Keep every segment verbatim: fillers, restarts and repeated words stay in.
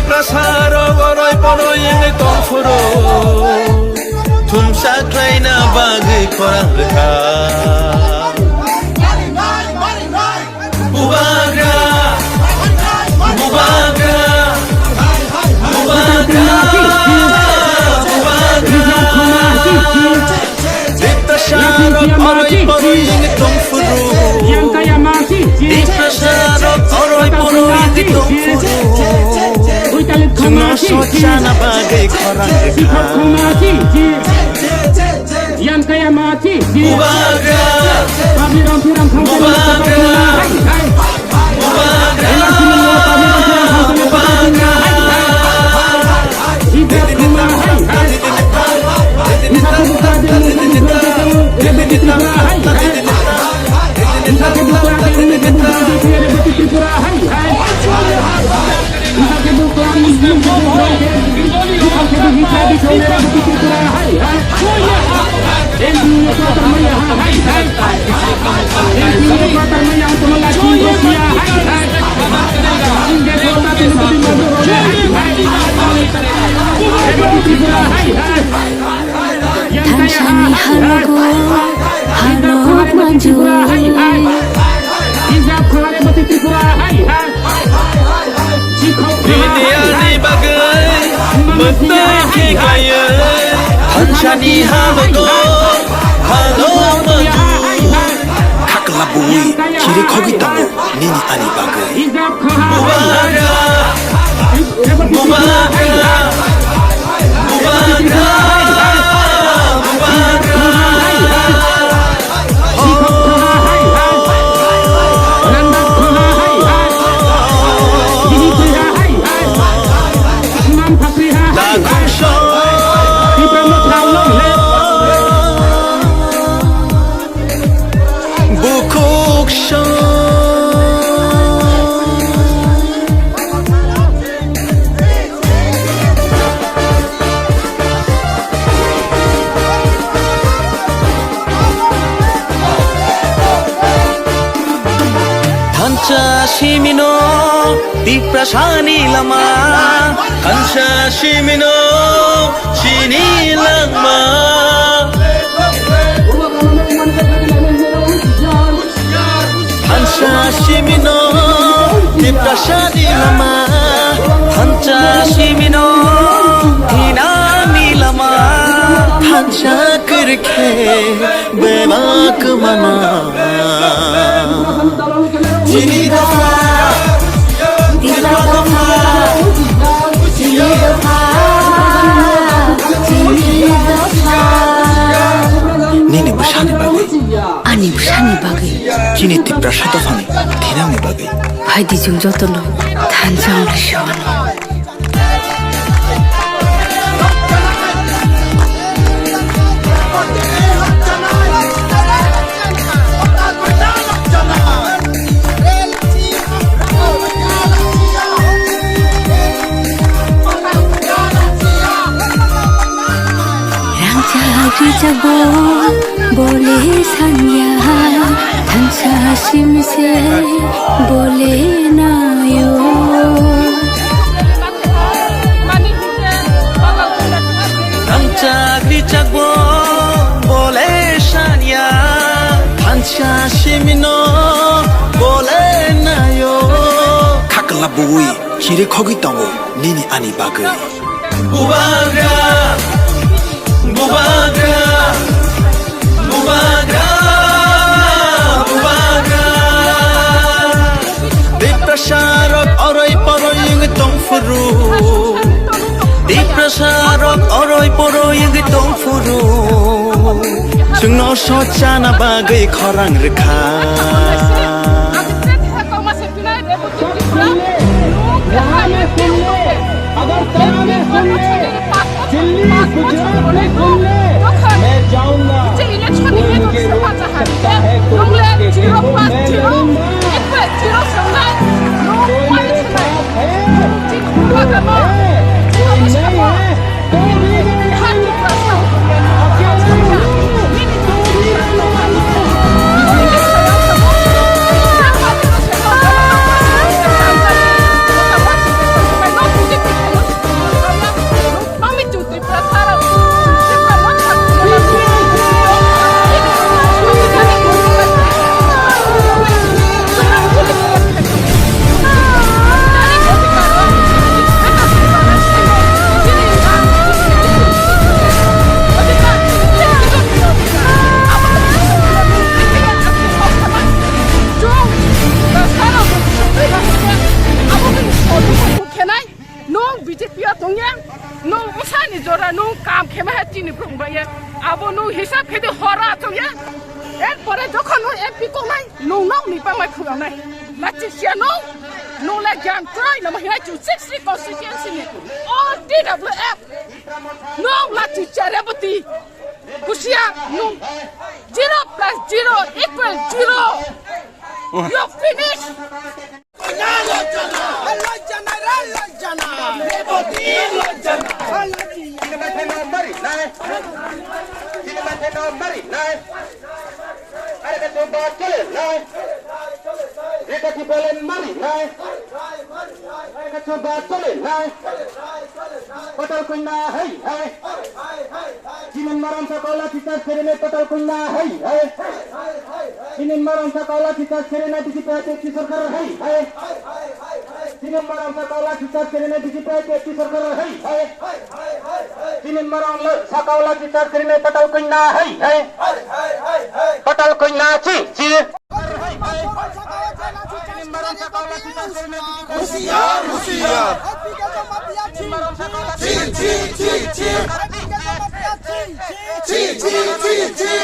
Tiprasarok oroi poroi wngwi tongphuru, thumsa khlaina bagwi khorang rwkha. Bubagra, bubagra, bubagra, bubagra. Tiprasarok oroi poroi wngwi tongphuru. Tiprasarok oroi poroi wngwi tongphuru. Chwngno sochana bagwi khorang rwkha. Bubagra. Bubagra. Bubagra. Bubagra. Thansani halogo, halok manjui. Nini ani bagwi mwtai khe khlaiwi. Thansani halogo, halok manjui. Khakla bui, chiri khogwi tongo. Nini ani bagwi. Bubagra, bubagra, bubagra, bubagra. Da khungsa. Bukhuk song. Thansa simino Tiprasani lama. Thansa simino chini langma. Thansa simino Tiprasani lama. Thansa simino hinani lama. Thansa kwrwikhe bebak mana. Chini dopha, Tipra dopha, chini dopha, chini dopha. Nini bwsani bagwi. Ani bwsani bagwi. Chini Tiprasa dophani thinangni bagwi. Phaidi chwng jotono thansa wngwi sogwno. Rangchak rijak bo bole sanya, thansa simse bole nayo. Rangchak rijak bo bole sanya, thansa simino bole nayo. Khakla bui chiri khogwi tongo nini ani bagwi. Bubagra, bubagra, bubagra, bubagra. Tiprasarok oroi poroi wngwi tongphuru. Tiprasarok oroi poroi wngwi tongphuru. Chwngno sochana bagwi khorang rwkha. अगर तराने सुन ले, दिल्ली गुजरात में सुन ले, मैं जाऊंगा। कोई मुझे रोक सकता है, कोई मुझे रोक सकता है। कोई मेरे साथ है, कोई नहीं है, कोई भी नहीं है। अकेला हूँ, कोई भी नहीं है। Ora nung kam khema hai chini brum ba ye. Abo nung hisab khedi hora to ye. Ek pore jokhon nung M P kongnai nung nok ni pangai phura nai. Lachi sia nung nung le jang try na ma hinai chu sixty constituency ni. All T W F. Nung lachi sia Reboti. Husiar nung. Zero plus zero equal zero. You finish. Patal Kanya hai hai. Chini maram sakao lathi charge kharinai Patal Kanya hai hai. Chini maram sakao lathi charge kharinai B J P I P F T sarkar hai hai. Chini maram sakao lathi charge kharinai B J P I P F T sarkar hai hai. Chini maram sakao lathi charge kharinai Patal Kanya hai hai. Patal Kanya chi chi. Husiar, husiar. Chi, chi, chi, chi. Chi, chi, chi, chi.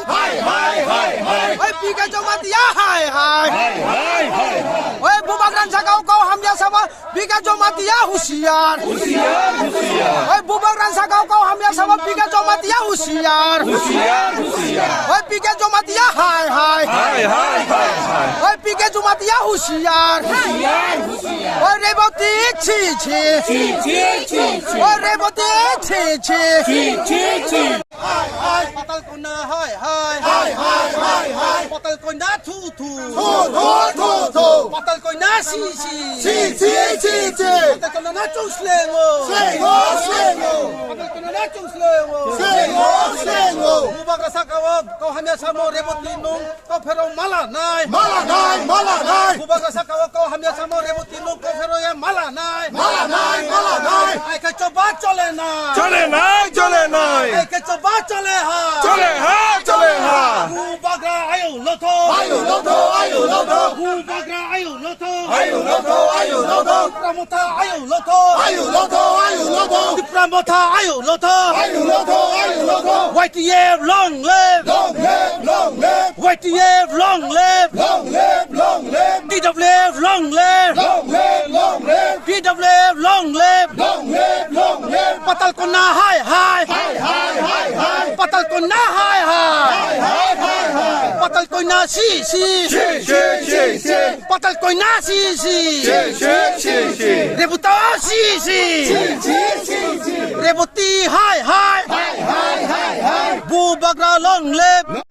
Hai, hai, hai, hai. Oi, P K Jamatia, hai, hai. Hai, hai, hai, hai. Oi, Bubagra ni sakao kau hamya sama. P K Jamatia husiar. Husiar, husiar. Oi, Bubagra ni sakao kau hamya sama P K Jamatia husiar. Husiar, husiar. Oi, P K Jamatia hai, hai. Hai, hai, hai, hai. Oi, P K Jamatia husiar. Husiar, husiar. Oi, Reboti chi, chi. Chi, chi, chi, chi. Oi, Reboti chi, chi. Chi, chi, chi. Hai, hai. Patal Kanya hai, hai. Hai, hai, hai, hai. Patal Kanya thu, thu. Thu, thu, thu, thu. Patal Kanya si, si. Si, si, si, si. Patal Kanya na chung slengo. Slengo, slengo. Patal Kanya na chung slengo. Slengo, slengo. Bubagra sakao kau hamya samo Reboti nung. Kau phero mala nai. Mala nai, mala nai. Bubagra sakao kau hamya samo Reboti nung kau phero ye mala nai. Mala nai, mala nai. Ai khe choba chole nai. Chole nai, chole nai. Ai khe choba chole ha. Chole ha, chole ha. Bubagra ayu lotho. Ayu lotho, ayu lotho. Bubagra ayu lotho. Ayu lotho, ayu lotho. Tipra Motha ayu lotho. Ayu lotho, ayu lotho. Tipra Motha ayu lotho. Ayu lotho, ayu lotho. Y T F long live. Long live, long live. Y T F long live. Long live, long live. T W F long live. Long live, long live. T W F long live. Long live, long live. Patal Kanya hai hai. Hai hai hai hai. Patal Kanya hai hai. Hai hai hai hai. Patal Kanya si si. Si si si si. Patal Kanya si si. Si si si si. Reboti si si. Si si si si. Reboti hai hai. Hai hai hai hai. Bubagra long live.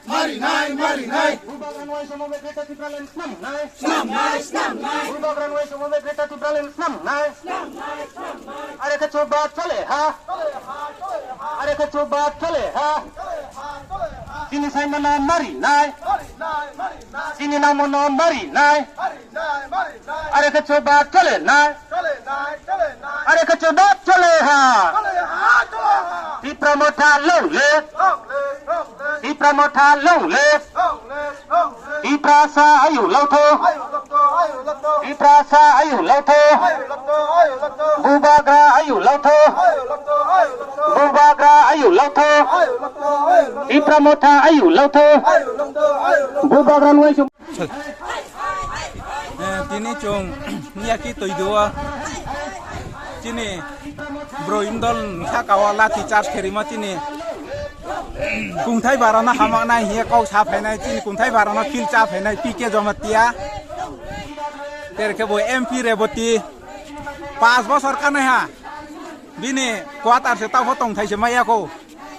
Mari nai, mari nai. Bubagra no ai somo be kheta Tipraland snam nai. Snam nai, snam nai. Bubagra no ai somo be kheta Tipraland snam nai. Are khe chuba chole ha. Are khe chuba chole ha. Chini sai mano mari nai. Chini na mano mari nai. Are khe chuba chole nai. Are khe chuba chole ha. Tipra Motha long live. Tipra Motha long live. Tiprasa ayu lotho. Tiprasa ayu lotho. Bubagra ayu lotho. Bubagra ayu lotho. Tipra Motha ayu lotho. Bubagra no ai somo. Eh, tini chwng miyaki twi duo. Chini bwrwi dol saka o lathi charge kherima chini kungthai barano hamaknai hiya kok sa phainai, chini kungthai barano phil cha phainai P K Jamatia. Tere khe bo M P Reboti. Pas bosor kanai ha. Bini quarter se tao tongthai se maya ko.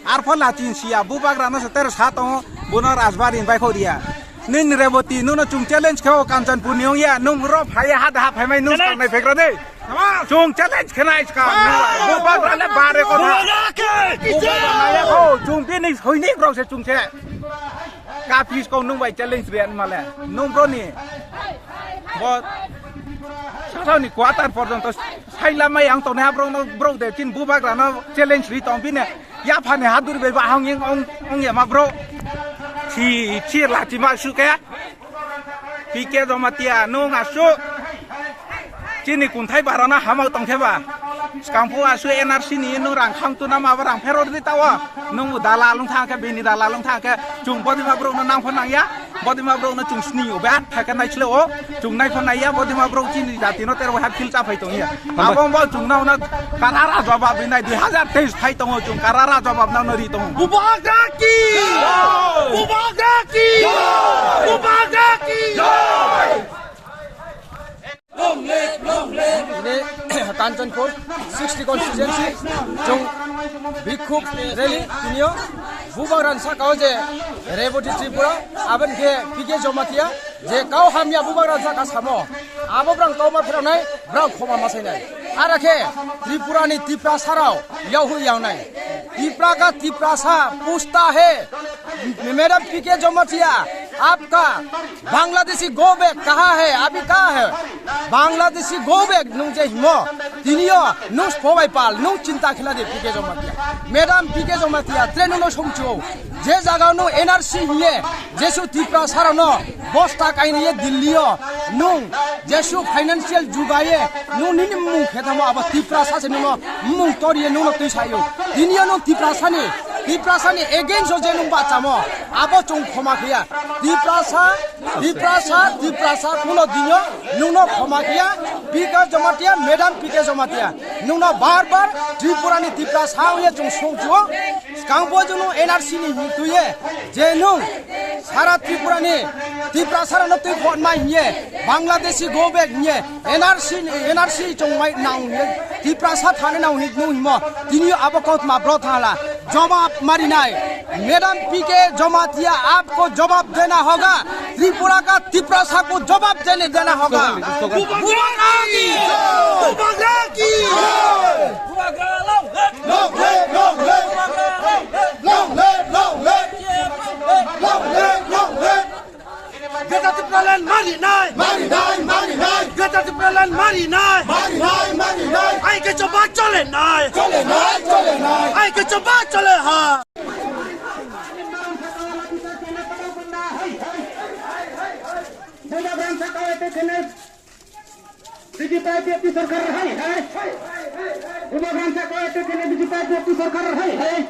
Arpho lachin siya, bubagrano se tere sa tongo, bono Rajbari ni bai khoriya. Nini Reboti, nuno chung challenge khe o Kanchanpur ni ongya, nung ro phaiya ha da ha phaimai nung Challenge. Sangnai phegra de. Challenge. Chung challenge khenai ska. Challenge. Bubagra le bare ko tha. Bubagra naya ko, chung bini soinik rok se chung se. Kapis ko nung bai challenge riya ni male. Nung bro ni. Bo sasao ni quarter porjonto saila mai ang tongnai ha bro no bro de chin bubagrano challenge ri tong bini. Yaphani hadur bai ba hong ong ong ya ma bro. Si si lachi ma su kaya. P K Jamatia nung asu. Chini kunthai barana hamao tongkhe ba. Skangpho asu N R C ni nung rang kham tuna ma ba rang phero di tawa. Nung dalal wng thang khe, bini dalal wng thang khe, chung bodima borok no nang pho nang ya. Bodima borok no chung sini o ba thaka nai chlo o. Chung nai pho nai ya, bodima borok chini jati no tero ha phil cha phai tong ya. Abo bo chung na una karara jawab ri nai dui hazar teis phai tongo, chung karara jawab na no ri tongo. Bubagra ki! Bubagra ki! Bubagra ki! Tini Kanchanpur sixty constituency chung bikhuk rally tinio Bubagrani saka o je Reboti Tripura, aboni khe P K Jamatia, je kau hamya Bubagrani saka samo, abo brang kau ma phiroknai, brang khoma ma sainai. Ara khe Tripura ni Tiprasa rao yahwi yawnai. Tipra ka Tiprasa pusta he. Madam P K Jamatia, apka Bangladeshi go back kaha hai, abhi kaha hai? Bangladeshi go back nung je himo, tinio nung spobai pal, nung chinta khila de P K Jamatia. Madam P K Jamatia, tre nung no songchu. Je jaga nung N R C hiye, jesu Tiprasa rano bosta kaini ye Delhi o, nung jesu financial jugaye, nung nini mung khetamo abo Tiprasa se nung no mung toriye nung no twi sayo. Tinio nung Tiprasa ni, Tiprasa ni against o je nung bachamo, abo chung khoma khiya. Tiprasa, Tiprasa, Tiprasa, kuno dinyo nungno khoma khiya, P K Jamatia, Madam P K Jamatia. Nungno bar bar Tripura ni Tiprasa wngya chung songchuo. Skang bo junu N R C ni hing tuye, je nung sara Tripura ni Tiprasa rano twi khot mai hiye, Bangladeshi go back hiye, N R C, N R C chung mai nang hiye, Tiprasa thani nang hi nung himo, tini abo kotma bro thala. Jawab marinai. Madam P K Jamatia, aapko jawab dena hoga. Tripura ka Tiprasa ko jawab dene dena hoga. Bubagra ki! Bubagra ki! Long live, long live! Long live, long live! Long live, long live! Long live, long live! Greater Tipraland mari nai! Mari nai, mari nai! Greater Tipraland mari nai! Mari nai, mari nai! Ai ke choba chole nai! Chole nai, chole nai! Ai ke choba chole ha! Bubagrani saka o attack khenai B J P I P F T sorkar hai hai. Bubagrani saka o attack khenai B J P I P F T sorkar hai hai.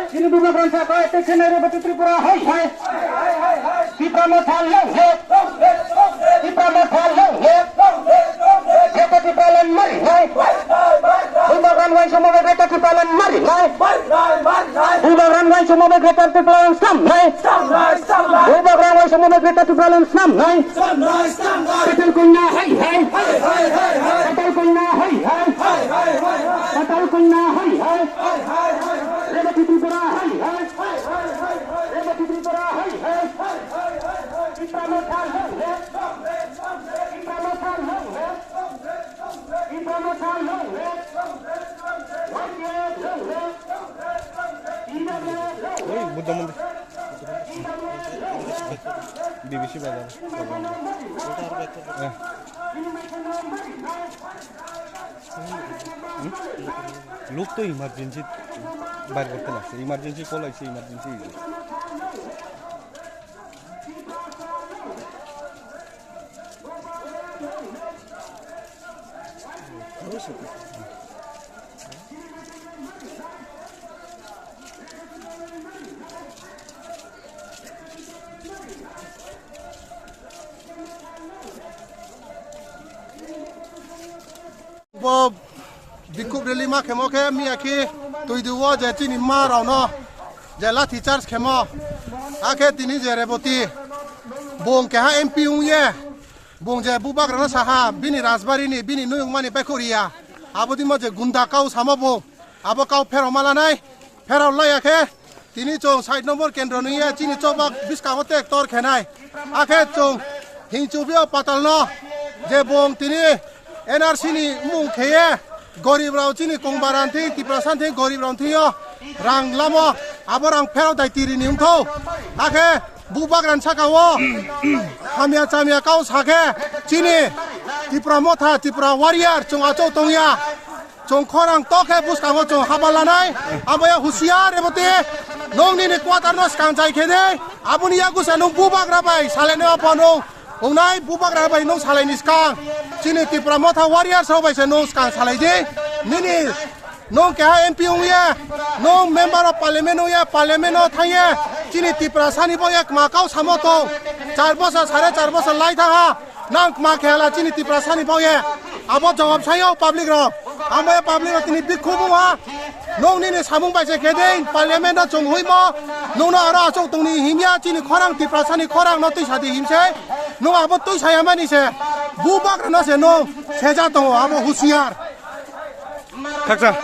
Chini Bubagrani saka o attack khenai Reboti Tripura hai hai. Tipra Motha long live. Tipra Motha long live. Greater Tipraland mari nai. Bubagrani uansukmung bai Greater Tipraland mari nai. Bubagrani uansukmung bai Greater Tipraland snam nai. Bubagrani uansukmung bai Greater Tipraland snam nai. Patal Kanya hai hai. Patal Kanya hai hai. Patal Kanya hai hai. Reboti Tripura hai hai. Reboti Tripura hai hai. Tipra Motha long live. Tipra Motha long live. Tipra Motha long live. Y T F long live. T W F long live. Oi, Buddha Mandir. T W F long live. B B C Bazar. Eh. Hmm? Lok to emergency bar korte lagse, emergency call aise, emergency. Bo bikhuk rally ma khemo khe miya khi twi duo je chini ma rao no je lathi charge khemo. Akhe tini je Reboti bung keha M P wng ye, bung je Bubagra no saha bini rajbari ni bini nuyung mani bai khoriya. Abo dimo je gunda kau samo bung, abo kau phero ma lanai. Pherao laiya khe tini chwng sait nombor kendro nungya chini chobak bwskango tek tor khenai. Akhe chwng hingchubio patalno je bung tini N R C ni mung kheye gorib rao chini kongbaran thing Tiprasa thing gorib rao thingyo rang lamo abo rang pherao dai tiri ni wngthou. Akhe Bubagrani saka o hamya chamya kau sakhe chini Tipra Motha, Tipra Warrior chwng achou tongya. Chwng khorang tokhe bwskango chwng haba lanai. Abo ya husiar Reboti. Nwng nini quarter no swkang chai khe de. Aboni yagusa nwng Bubagra bai salainai apha nwng. Wngnai Bubagra bai nwng salaini swkang. Chini Tipra Motha Warriors rok bai se nwng swkang salai di. Nini, nung keha M P wngya, nung member of parliament wngya, parliament o thangya, chini Tiprasani bo ek makau samo tong, char bosor, sare char bosor lai thaha, nang kma khe hala chini Tiprasani bo ye, abo jawab sayo public rok, amo ye public rok tini bikhu buma, nung nini samung bai se khe dei, parliament o chung huimo, nung no aro achuk tongni himya chini khorang Tiprasani khorang no twi sadi himse, nung abo twi saya mani se, bu bagra no se nung seja tongo, abo husiar. Khaksa.